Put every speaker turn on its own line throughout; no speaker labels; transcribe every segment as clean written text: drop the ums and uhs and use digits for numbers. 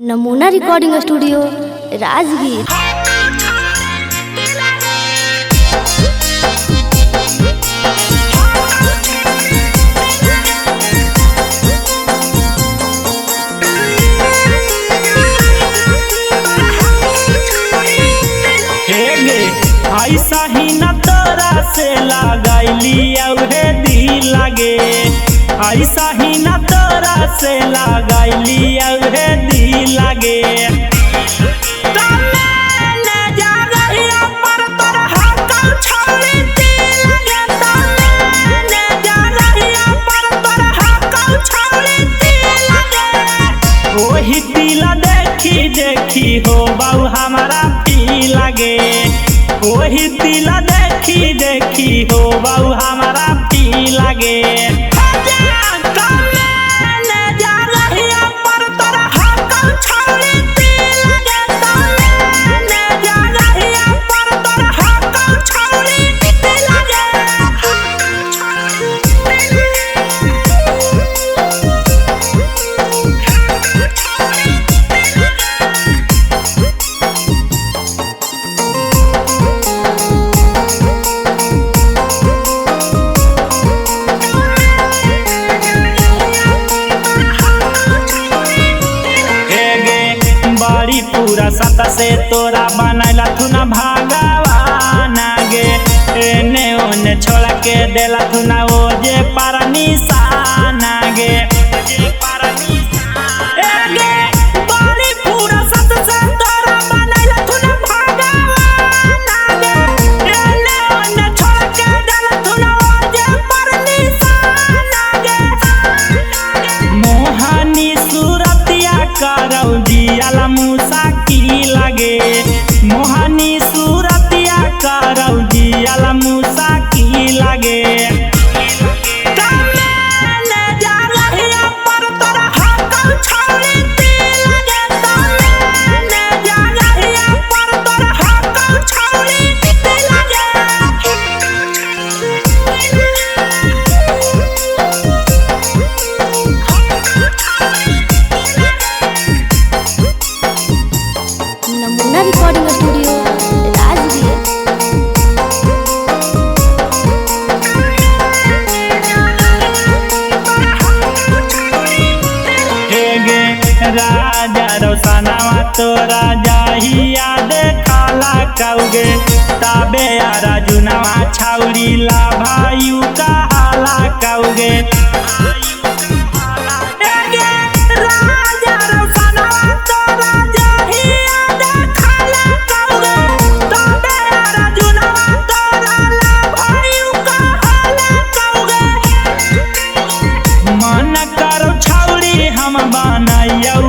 नमूना recording studio Rajgir.
ऐसा ही न तोरा से लगाइली औहे दिल लागे, ऐसा ही न तोरा से लगाइली औहे दिल लागे। ओही दिल देखी देखी हो बाऊ हमारा पी लागे, ओही दिल देखी देखी हो बाऊ हमारा पी लागे। बड़ी पूरा सत से तोरा बनैला थुना भागवाना गे, एने ओने छोड़ा के देला थुना ओ जे पर निशाना गे। बड़ी पूरा सत से तोरा बनैला थुना भागवाना गे, एने ओने छोड़ा के देला थुना ओ जे पर निशाना गे। मोहनी सूरतिया करौ जियाला मुसा की लागे, मोहनी सूरतिया करौ जियाला मुसा की लागे।
नमूना रिकॉर्डिंग स्टूडियो राजगीर।
राजा रोसनावा तोरा जाहिया देखाला कौगे, ताबे राजुनवा छाउरी ला भाई कहाला कौगे। राजा रोसनावा तोरा जाहिया देखाला कौगे, ताबे राजुनवा तोरा ला भाई कहाला कौगे। मन करो छाउरी हम बनाइयौ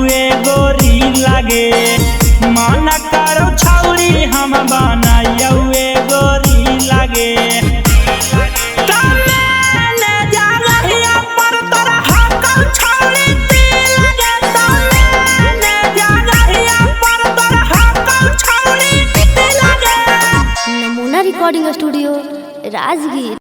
गोरी लागे, मन करो छाउरी हम बनाइयौ गोरी लागे।
नमूना रिकॉर्डिंग स्टूडियो राजगीर।